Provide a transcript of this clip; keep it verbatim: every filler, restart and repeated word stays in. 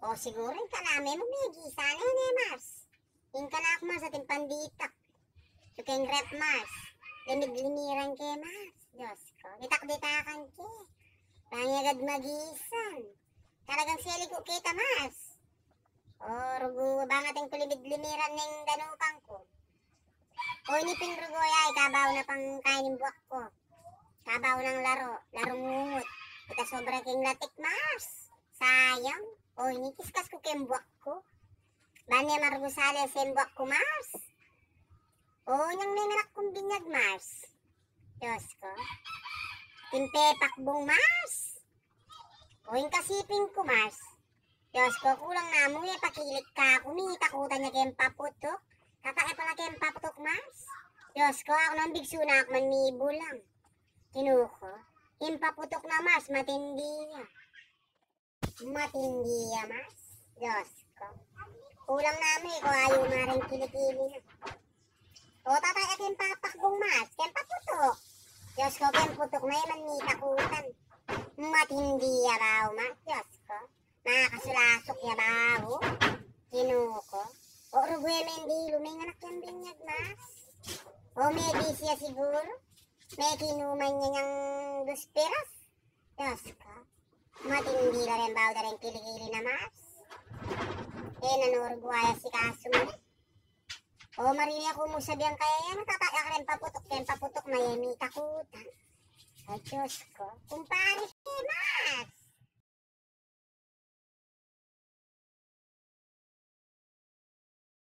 O siguru ing kaname mu, megisa ne, ne, Mars. Ing kanak, Mars, atin panditak. Sukeng ref, Mars. Limid-limiran ke, Mars. Diyos ko. Ditak-ditakan ke. Bang agad magisan. Talagang seli ku keta, Mars. O, rugu, bang atin ku limid-limiran ning danupan ku. O, ini pin rugu ya, ikabaw na pang kain ing buak ku. Kabaw nang laro, larong ngungut. Ita sobra king latik, Mars. Sayang. O, ini kiskas ku keng buak ku. Ban ne marugu sali seng buak ku, Mars. O, nyang menganak kung binyag, Mars. Diyos ko. Timpepakbung, Mars. O, ing kasiping ku, Mars. Diyos ko, kulang na mu, e pakilik kaku, mitakutan ya keng paputuk. Tata, e pala keng paputuk, Mars. Diyos ko, aku nang bigsu na aku man mibulang. Kinu ko. Ing paputuk na, Mars, matindi ya. Matindi ya, Mars. Diyos ko. Kulang na mu, e, ku ayu mareng kilikili na. O, tata, e keng papakbung, Mars, keng paputuk. Diyos ko, keng putuk na, e man mitakutan. Matindi ya bau, Mars. Diyos ko. Makasulasuk ya bau. Kinu ko. O, rugu ya, mendilu, menganak yang binyag, Mars. O, mebisi ya siguru. Mekinuman ya nyang dus piras. Diyos ko. Matindi la reng bau da reng kilikili na, Mars. E na no rugu ya asikasu mu. O, marine aku mu sabian kaya yan, tata, e keng paputuk, keng paputuk na, e mitakutan. Ay, Diyos ko. Kumpare, e, Mars.